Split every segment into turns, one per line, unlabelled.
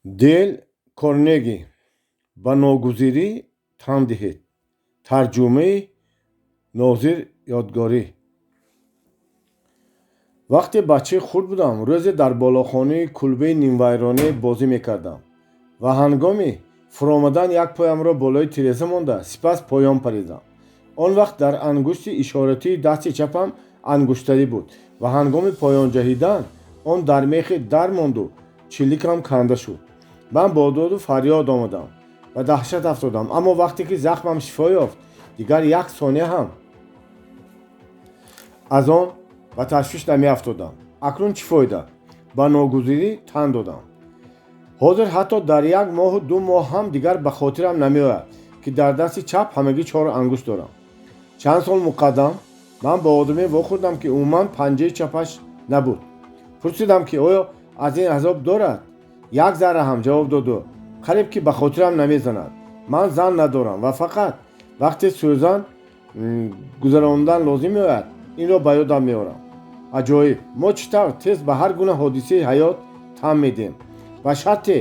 Дейл Карнеги. «Ба ногузирӣ тан диҳед». Тарҷумаи Нозир Ёдгорӣ. Вақте бачаи хурд будам, рӯзе дар болохонаи кулбаи нимвайронае бозӣ мекардам ва ҳангоми фуромадан як поямро болои тиреза монда, сипас поён паридам. Он вақт дар ангушти ишоратии дасти чапам ангуштарӣ буд ва ҳангоми поён ҷаҳидан он дар мехи дар монду чиликам канда шуд. Ман бо доду фарёд омадам ва даҳшат афтодам, аммо вақте ки захмам шифо ёфт, дигар як сония ҳам аз он ба ташвиш намеафтодам. Акнун чӣ фоида? Ба ногузирӣ тан додам. Ҳозир ҳатто дар як моҳу 2 моҳ ҳам дигар ба хотирам намеояд, ки дар дасти чап ҳамагӣ чор ангушт дорам. Чанд сол муқаддам ман бо одаме вохӯрдам, ки умуман панҷаи чапаш набуд. Пурсидам, ки оё аз ин азоб дорад. «Як зарра ҳам», ҷавоб доду. «Қариб ки ба хотирам намезанад. Ман зан надорам ва фақат вақте сӯзан гузарондан лозим меояд, инро ба ёдам меорам». Аҷоиб, мо чӣ тавр тез ба ҳар гуна ҳодисаи ҳаёт тан медиҳем. Ба шарте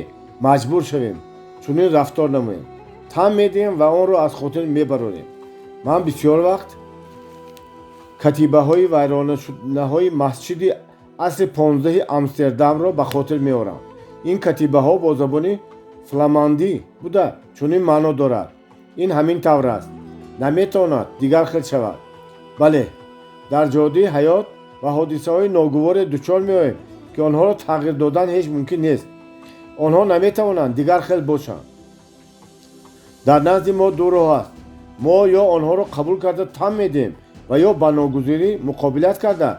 маҷбур шавем чунин рафтор намоем, тан медиҳем ва онро аз хотир мебарорем. Ман бисёр вақт катибаҳои вайронашудаҳои масҷиди асри 15-и Амстердамро ба хотир меорам. Ин катибаҳо бо забони фламандӣ буда, чунин маъно дорад: «Ин ҳамин тавр аст, наметавонад дигар хел шавад». Бале, дар ҷодии ҳаёт ба ҳодисаҳои ногуворе дучор меоем, ки онҳоро тағйир додан ҳеҷ мумкин нест. Онҳо наметавонанд дигар хел бошанд. Дар назди мо ду роҳ аст: мо ё онҳоро қабул карда тан медиҳем ва ё ба ногузирӣ муқобилат карда,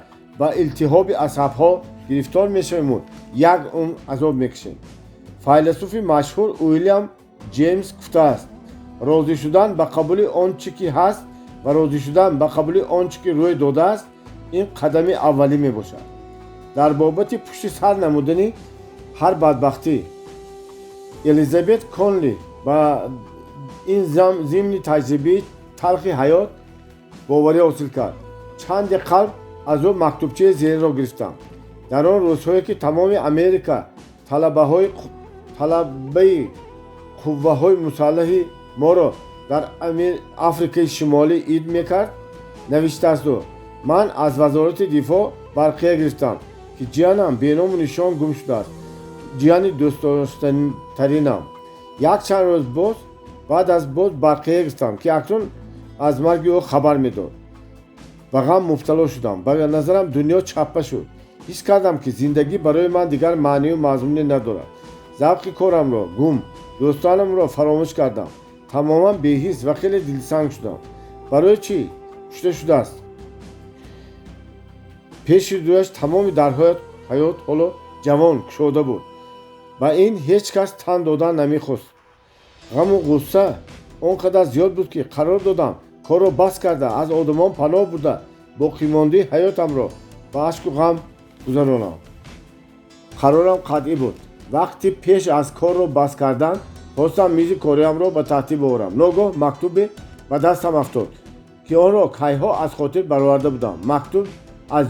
ба илтиҳоби асабҳо гирифтор мешавему як умр азоб мекашем. Файласуфи машҳур Уилям Ҷеймс гуфтааст: «Розӣ шудан ба қабули он чӣ ки ҳаст ва розӣ шудан ба қабули он чӣ ки рӯй додааст, ин қадами аввалӣ мебошад дар бобати пушти сар намудани ҳар бадбахтӣ». Элизабет Конли ба ин зимни таҷрибаи талхи ҳаёт боварӣ ҳосил кард. Чанде қабл аз ӯ мактубчаи зеринро гирифтам. Дар он рӯзҳое ки тамоми Америка талабаи қувваҳои мусаллаҳи моро дар Африкаи Шимолӣ ид мекард, навиштааст ӯ, ман аз Вазорати дифоъ барқия гирифтам, ки ҷиянам беному нишон гум шудааст, ҷияни дӯстдоштатаринам. Якчанд рӯз боз баъд аз боз барқия гирифтам, ки акнун аз марги ӯ хабар медод. Ба ғам мубтало шудам. Ба назарам дунё чаппа шуд. Ҳис кардам, ки зиндагӣ барои ман дигар маънию мазмуне надорад. Завқи корамро гум, дӯстонамро фаромӯш кардам. Тамоман беҳис ва хеле дилсанг шудам. Барои чӣ кушта шудааст? Пеши рӯяш тамоми дарҳои ҳаёт ҳоло ҷавон кушода буд. Ба ин ҳеҷ кас тан додан намехост. Ғаму ғусса он қадар зиёд буд, ки қарор додам корро бас карда, аз одамон паноҳ бурда, боқимондаи ҳаётамро ба ашку ғам гузаронам. Қарорам қатъӣ буд. Вақти пеш аз корро бас кардан хостам мизи кориамро ба тартиб оварам. Ногоҳ мактубе ба дастам афтод, ки онро кайҳо аз хотир бароварда будам. Мактуб аз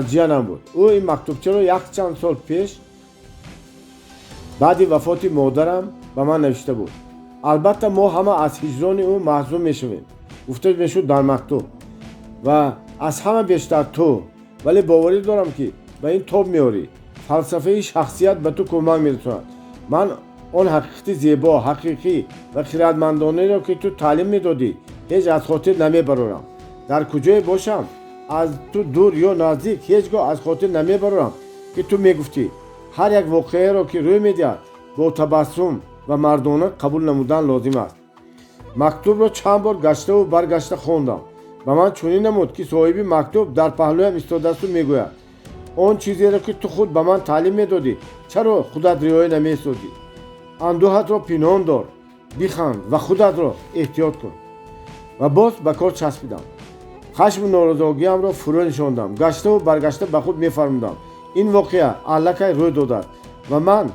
ҷиянам буд. Ӯ ин мактубчаро якчанд сол пеш, баъди вафоти модарам, ба ман навишта буд. «Албатта, мо ҳама аз ҳиҷрони ӯ маҳзун мешавем», гуфта мешуд дар мактуб, «ва аз ҳама бештар ту. Вале боварӣ дорам, ки ба ин тоб меорӣ. Фалсафаи шахсият ба ту кӯмак мерасонад. Ман он ҳақиқати зебо, ҳақиқӣ ва хиратмандонаеро, ки ту таълим медодӣ, ҳеҷ аз хотир намебарорам. Дар куҷое бошам, аз ту дур ё наздик, ҳеҷ гоҳ аз хотир намебарорам, ки ту мегуфтӣ: ҳар як воқеаеро, ки рӯй медиҳад, бо табассум ва мардона қабул намудан лозим аст». Мактубро чанд бор гаштаву баргашта хондам. Ба ман чунин намуд, ки соҳиби мактуб дар паҳлӯям истодаасту мегӯяд: «Он чизеро, ки ту худ ба ман таълим медодӣ, чаро худат риоя намесозӣ? Андӯҳатро пинҳон дор, биханд ва худатро эҳтиёт кун». Ва боз ба кор часпидам. Хашму норозогиамро фурӯ нишондам. Гаштаву баргашта ба худ мефармудам: ин воқеа аллакай рӯй додааст ва ман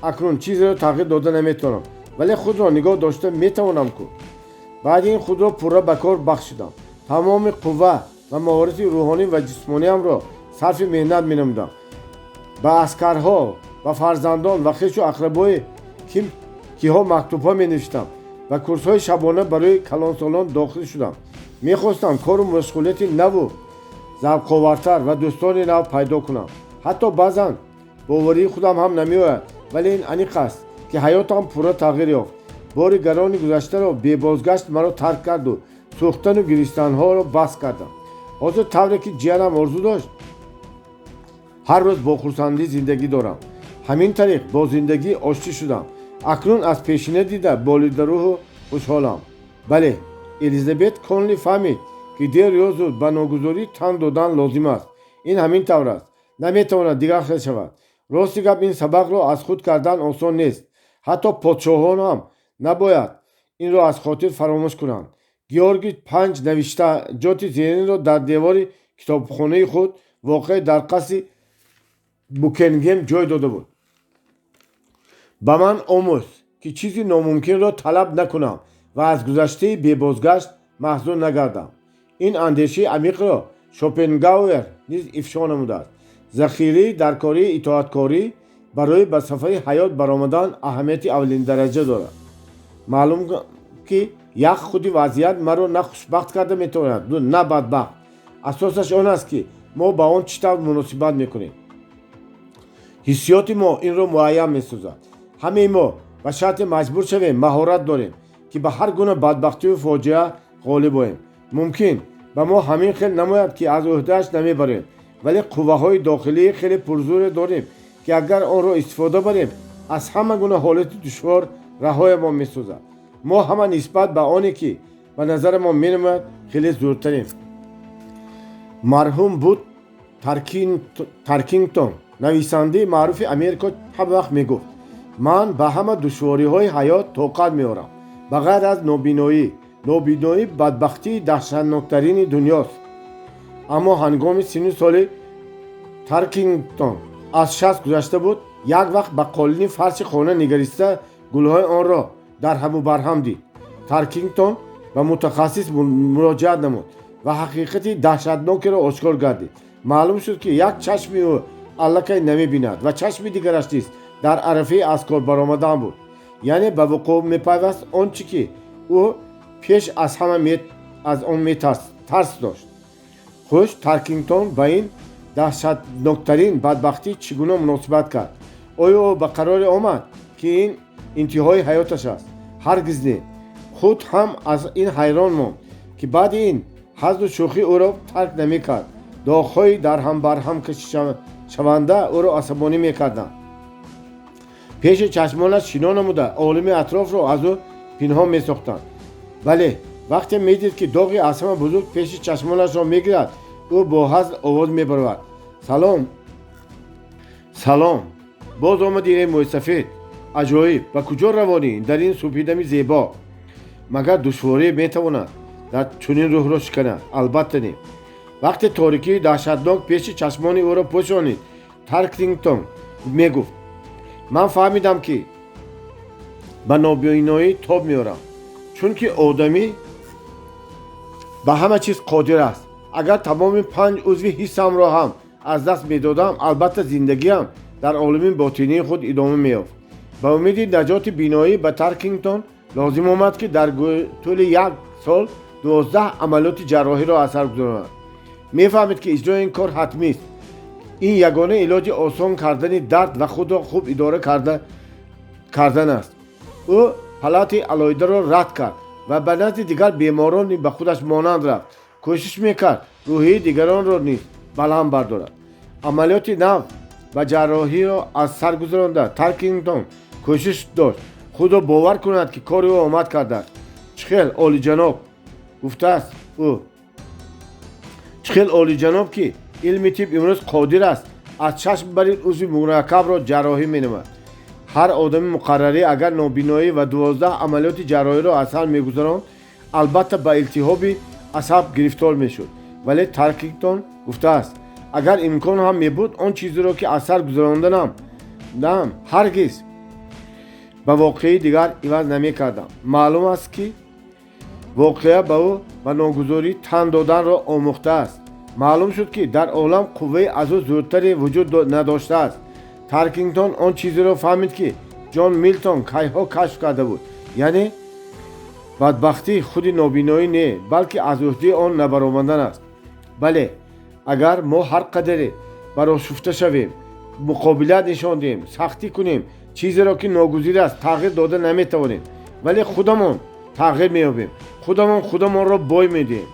акнун чизеро тағйир дода наметавонам, вале худро нигоҳ дошта метавонам ку. Баъди ин худро пурра ба кор бахшидам. Тамоми қувва ва маҳорати рӯҳонӣ ва ҷисмониамро сарфи меҳнат менамудам. Ба аскарҳо Ба фарзандон ва хешу ақрабои ким киҳо мактубҳо менавиштам. Ба курсҳои шабона барои калонсолон дохил шудам. Мехостам кору машғулияти наву завқовартар ва дӯстони нав пайдо кунам. Ҳатто баъзан боварии худам ҳам намеояд, вале ин аниқ аст, ки ҳаётам пурра тағйир ёфт. Бори гарони гузаштаро бебозгашт маро тарк карду сӯхтану гиристанҳоро бас кардам. Ҳозир, тавре ки ҷиянам орзу дошт, ҳар рӯз бо хурсандӣ зиндагӣ дорам. Ҳамин тариқ бо зиндагӣ оштӣ шудам. Акнун аз пешина дида болидарӯҳу хушҳолам. Бале, Элизабет Конли фаҳмид, ки дер ё зуд ба ногузорӣ тан додан лозим аст. Ин ҳамин тавр аст, наметавонад дигар хел шавад. Рости гап, ин сабақро аз худ кардан осон нест. Ҳатто подшоҳон ҳам набояд инро аз хотир фаромӯш кунанд. Георги панҷ навиштаҷоти зеринро дар девори китобхонаи худ, воқеъ дар қасри Букингем, ҷой дода буд: «Ба ман омӯз, ки чизи номумкинро талаб накунам ва аз гузаштаи бебозгашт маҳзун нагардам». Ин андешаи амиқро Шопенгауэр низ ифшо намудааст. Захираи даркории итоаткорӣ барои ба сафари ҳаёт баромадан аҳамияти аввалиндараҷа дорад. Маълум, ки як худи вазъият маро на хушбахт карда метавонад, на бадбахт. Асосаш он аст, ки мо ба он чӣ тавр муносибат мекунем. Ҳиссиёти мо инро муайян месозад. Ҳамаи мо, ба шарте маҷбур шавем, маҳорат дорем, ки ба ҳар гуна бадбахтию фоҷиа ғолиб оем. Мумкин, ба мо ҳамин хел намояд, ки аз ӯҳдааш намебарем, вале қувваҳои дохилии хеле пурзӯре дорем, ки агар онро истифода барем, аз ҳама гуна ҳолати душвор раҳоямон месозад. Мо ҳама нисбат ба оне, ки ба назарамон менамояд, хеле зӯртарем. Марҳум Буд Таркингтон, нависандаи маъруфи Америко, ҳама вақт мегуфт: «Ман ба ҳама душвориҳои ҳаёт тоқат меорам, ба ғайр аз нобиноӣ. Нобиноӣ бадбахтии даҳшатноктарини дунёст». Аммо ҳангоми синну соли Таркингтон аз 60 гузашта буд, як вақт ба қолини фарши хона нигариста, гулҳои онро дарҳаму барҳам дид. Таркингтон ба мутахассис муроҷиат намуд ва ҳақиқати даҳшатнокеро ошкор гардид. Маълум шуд, ки як чашми ӯ аллакай намебинад ва чашми дигараш низ дар арафаи аз кор баромадан буд. Яъне ба вуқӯъ мепайваст он чӣ ки ӯ пеш аз ҳама аз он тарс дошт. Хуш, Таркингтон ба ин даҳшатноктарин бадбахтӣ чӣ гуна муносибат кард? Оё ӯ ба қароре омад, ки ин интиҳои ҳаёташ аст? Ҳаргиз не. Худ ҳам аз ин ҳайрон монд, ки баъди ин ҳазлу шӯхӣ ӯро тарк намекард, доғҳои дарҳам-барҳам шаванда ӯро асабонӣ мекарданд, пеши чашмонаш шино намуда, олами атрофро аз ӯ пинҳон месохтанд. Бале, вақте медид, ки доғи аз ҳама бузург пеши чашмонашро мегирад, ӯ бо ҳазл овоз мебаровард: «Салом, салом, боз омадӣ, эй мӯйсафед! Аҷоиб, ба куҷо равонӣ дар ин субҳидами зебо?» Магар душворӣ метавонад дар чунин рӯҳро шиканад? Албатта, не. Вақте торикии даҳшатнок пеши чашмони ӯро пӯшонид, Таркингтон мегуфт: «Ман фаҳмидам, ки ба нобиноӣ тоб меорам, чунки одамӣ ба ҳама чиз қодир аст. Агар тамоми панҷ узви ҳиссамро ҳам аз даст медодам, албатта, зиндагиам дар олами ботинии худ идома меёфт». Ба умеди наҷоти биноӣ ба Таркингтон лозим омад, ки дар тӯли як сол 12 амалиёти ҷарроҳиро аз сар гузаронад. Мефаҳмид, ки иҷрои ин кор ҳатмист. Ин ягона илоҷи осон кардани дард ва худро хуб идора кардан аст. Ӯ палатаи алоҳидаро рад кард ва ба назди дигар беморони ба худаш монанд рафт. Кӯшиш мекард рӯҳияи дигаронро низ баланд бардорад. Амалиёти нав ба ҷарроҳиро аз сар гузаронда, Таркингтон кӯшиш дошт худро бовар кунад, ки кори ӯ омад кардааст. «Чӣ хел олиҷаноб», гуфтааст ӯ, «чӣ хел олиҷаноб, ки илми тиб имрӯз қодир аст аз чашм барин узви мураккабро ҷарроҳӣ менамояд». Ҳар одами муқаррарӣ агар нобиноӣ ва 12 амалиёти ҷарроҳиро аз сар мегузаронд, албатта, ба илтиҳоби асаб гирифтор мешуд. Вале Таркингтон гуфтааст: «Агар имкон ҳам мебуд, он чизеро, ки аз сар гузаронданам дам, ҳаргиз ба воқеаи дигар иваз намекардам». Маълум аст, ки воқеа ба ӯ ба ногузорӣ тан доданро омӯхтааст. Маълум шуд, ки дар олам қувваи аз ӯ зӯртаре вуҷуд надоштааст. Таркингтон он чизеро фаҳмид, ки Ҷон Милтон кайҳо кашф карда буд, яъне бадбахтӣ худи нобиноӣ не, балки аз ӯҳдаи он набаромадан аст. Бале, агар мо ҳар қадаре барошуфта шавем, муқобилат нишон диҳем, сахтӣ кунем, чизеро, ки ногузир аст, тағйир дода наметавонем, вале худамон тағйир меёбем, худамон худамонро бой медиҳем.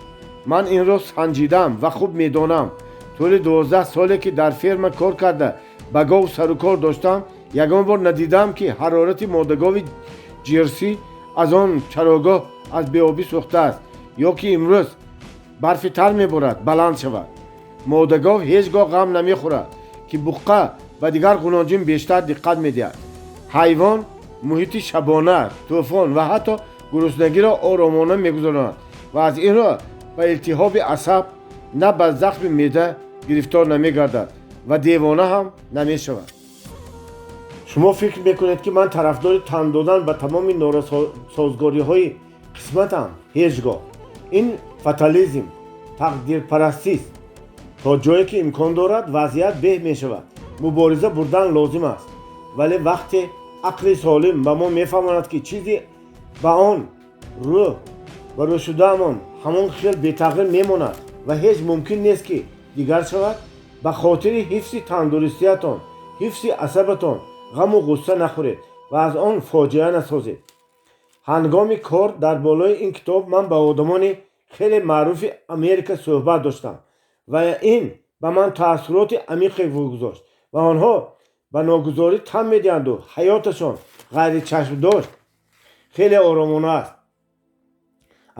Ман инро санҷидам ва хуб медонам. Тӯли 12 соле, ки дар ферма кор карда, ба гов сарукор доштам, ягон бор надидаам, ки ҳарорати модагови Ҷерсӣ аз он чарогоҳ аз беобӣ сӯхтааст ё ки имрӯз барфи тар меборад, баланд шавад. Модагов ҳеҷ гоҳ ғам намехӯрад, ки буққа ба дигар ғуноҷин бештар диққат медиҳад. Ҳайвон муҳити шабона, тӯфон ва ҳатто гуруснагиро оромона мегузаронад ва аз ин рӯ ба илтиҳоби асаб, на ба захми меъда гирифтор намегардад ва девона ҳам намешавад. Шумо фикр мекунед, ки ман тарафдори тан додан ба тамоми норасозгориҳои қисматам? Ҳеҷ гоҳ. Ин фатализм, тақдирпарастист. То ҷое ки имкон дорад, вазъият беҳ мешавад, мубориза бурдан лозим аст, вале вақте ақли солим ба мо мефаҳмонад, ки чизе ба он рӯ ба рӯ шудаамон ҳамон хел бетағйир мемонад ва ҳеҷ мумкин нест, ки дигар шавад, ба хотири ҳифзи тандурустиятон, ҳифзи асабатон ғаму ғусса нахӯред ва аз он фоҷиа насозед. Ҳангоми кор дар болои ин китоб ман ба одамони хеле маъруфи Америка суҳбат доштам ва ин ба ман таассуроти амиқе гузошт ва онҳо ба ногузорӣ тан медиҳанду ҳаёташон ғайричашмдошт хеле оромона аст.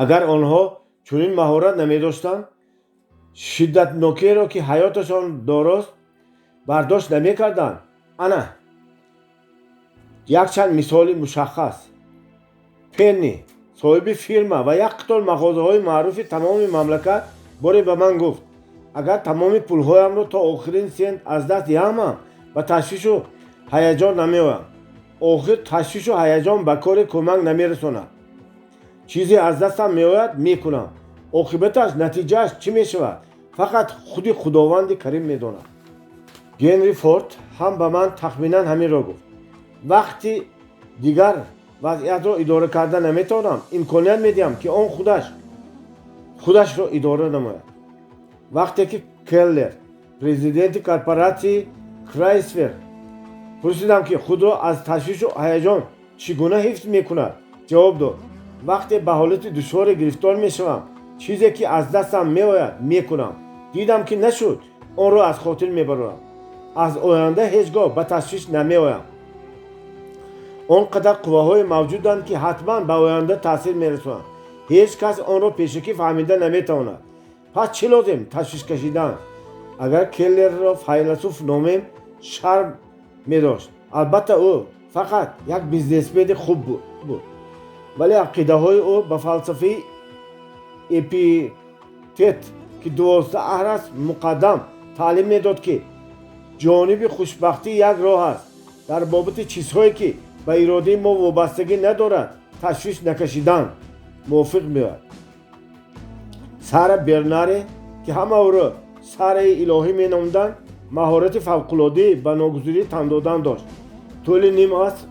Агар онҳо чунин маҳорат намедоштанд, шиддатнокиеро, ки ҳаёташон дорост, бардошт намекарданд. Ана якчанд мисоли мушаххас. Пенни, соҳиби фирма ва як қатор мағозаҳои маъруфи тамоми мамлакат, боре ба ман гуфт: «Агар тамоми пулҳоямро то охирин сент аз даст диҳамам, ба ташвишу ҳаяҷон намеоям. Охир ташвишу ҳаяҷон ба коре кӯмак намерасонад. Чизе аз дастам меояд, мекунам. Оқибаташ, натиҷааш чӣ мешавад, фақат худи Худованди Карим медонад». Генри Форд ҳам ба ман тахминан ҳаминро гуфт: «Вақти дигар вазъиятро идора карда наметавонам, имконият медиҳам, ки он худаш худашро идора намояд». Вақте ки Келлер, президенти корпоратсияи Крайслер, пурсидам, ки худро аз ташвишу ҳаяҷон чӣ гуна ҳифз мекунад, ҷавоб дод: «Вақте ба ҳолати душворе гирифтор мешавам, чизе, ки аз дастам меояд, мекунам. Дидам, ки нашуд, онро аз хотир мебарорам. Аз оянда ҳеҷ гоҳ ба ташвиш намеоям. Он қадар қувваҳое мавҷуданд, ки ҳатман ба оянда таъсир мерасонанд. Ҳеҷ кас онро пешакӣ фаҳмида наметавонад. Пас чӣ лозим ташвиш кашидан?» Агар Келлерро файласуф номем, шарм медошт. Албатта, ӯ фақат як бизнесмени хуб буд, вале ақидаҳои ӯ ба фалсафаи Эпиктет, ки 12 аҳр аст муқаддам, таълим медод, ки ҷониби хушбахтӣ як роҳ аст, дар бобати чизҳое, ки ба иродаи мо вобастагӣ надорад, ташвиш накашидан, мувофиқ меояд. Сара Бернаре, ки ҳама ӯро Сараи илоҳӣ меномданд, маҳорати фавқулоддаи ба ногузирӣ тан додан дошт. Тӯли ним аср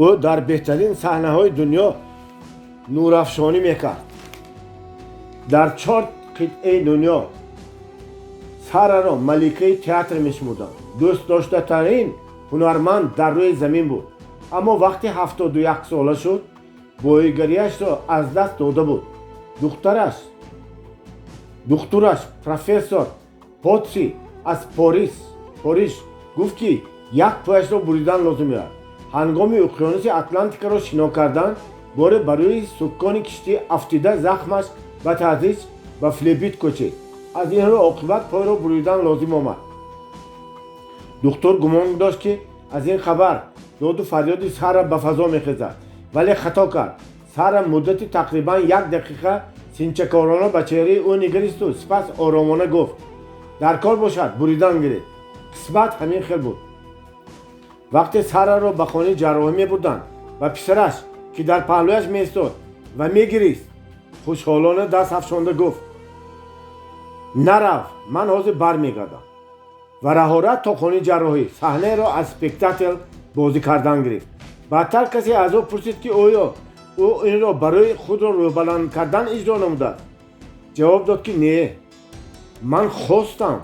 ӯ дар беҳтарин саҳнаҳои дунё нурафшонӣ мекард. Дар чор қитъаи дунё Сараро маликаи театр мешумурданд. Дӯстдоштатарин ҳунарманд дар рӯи замин буд. Аммо вақте 71-сола шуд, боигариашро аз даст дода буд. Духтараш, духтураш, профессор Потси аз Пориж гуфт, ки як пояшро буридан лозим меояд. Ҳангоми уқёнуси Атлантикаро шино кардан боре ба рӯи суккони киштӣ афтида, захмаш ба тадриҷ ба флебит кӯчид. Аз ин рӯ оқибат пойро буридан лозим омад. Духтур гумон дошт, ки аз ин хабар доду фарёди Сара ба фазо мехезад, вале хато кард. Сара муддати тақрибан як дақиқа синчакорона ба чеҳраи ӯ нигаристу сипас оромона гуфт: «Дар кор бошад, буридан гиред. Қисмат ҳамин хел буд». Вақте Сараро ба хонаи ҷарроҳӣ мебурданд ва писараш, ки дар паҳлӯяш меистод ва мегирист, хушҳолона даст афшонда гуфт: «Нарав, ман ҳозир бармегардам». Ва раҳорат то хонаи ҷарроҳӣ саҳнаеро аз спектакл бозӣ кардан гирифт. Баъдтар касе аз ӯ пурсид, ки оё ӯ инро барои худро рӯҳбаланд кардан иҷро намудааст. Ҷавоб дод, ки не, ман хостам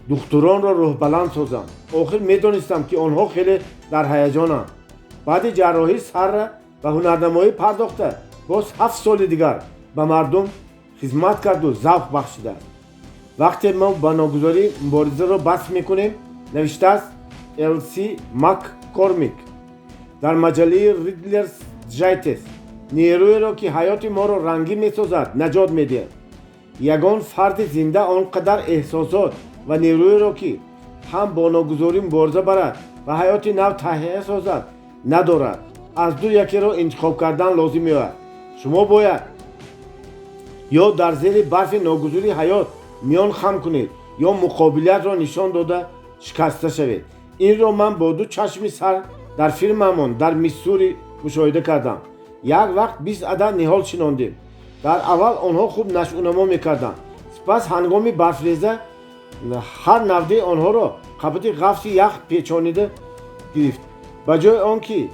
духтуронро рӯҳбаланд созам. Охир медонистам, ки онҳо хеле дар ҳаяҷонанд. Баъди ҷарроҳӣ Сарра ба ҳунарнамоӣ пардохта, боз 7 соли дигар ба мардум хизмат карду завқ бахшидааст. Вақте мо ба ногузорӣ муборизаро бас мекунем, навиштааст Элси Маккормик дар маҷаллаи Ридлерс Дайджест, нерӯеро, ки ҳаёти моро рангин месозад, наҷот медиҳад. Ягон фарди зинда он қадар эҳсосот ва нерӯеро, ки ҳам бо ногузорӣ мубориза барад ва ҳаёти нав таҳия созад, надорад. Аз ду якеро интихоб кардан лозим меояд. Шумо бояд ё дар зери барфи ногузории ҳаёт миён хам кунед, ё муқобилиятро нишон дода шикаста шавед. Инро ман бо ду чашми сар дар фирмаамон дар Миссури мушоҳида кардам. Як вақт 20 адад ниҳол шинондем. Дар аввал онҳо хуб нашъунамо мекарданд. Сипас ҳангоми барфреза ҳар навдаи онҳоро қабати ғафси ях печонида гирифт. Ба ҷои он ки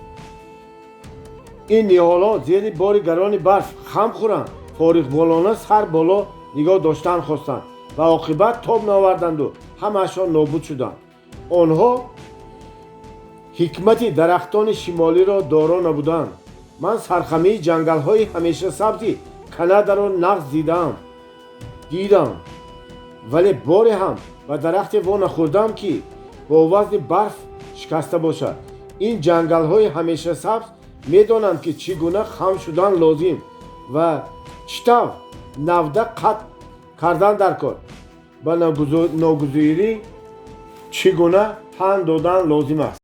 ин ниҳолҳо зери бори гарони барф хам хӯранд, фориғболона сар боло нигоҳ доштан хостанд ва оқибат тоб наоварданду ҳамаашон нобуд шуданд. Онҳо ҳикмати дарахтони шимолиро доро набуданд. Ман сархамии ҷангалҳои ҳамешасабзи Канадаро нағз дидам, вале боре ҳам ба дарахте во нахӯрдам, ки бо вазни барф шикаста бошад. Ин ҷангалҳои ҳамешасабз медонанд, ки чӣ гуна хам шудан лозим ва чӣ тавр навда қатъ кардан дар кор, ба ногузирӣ чӣ гуна тан додан лозим аст.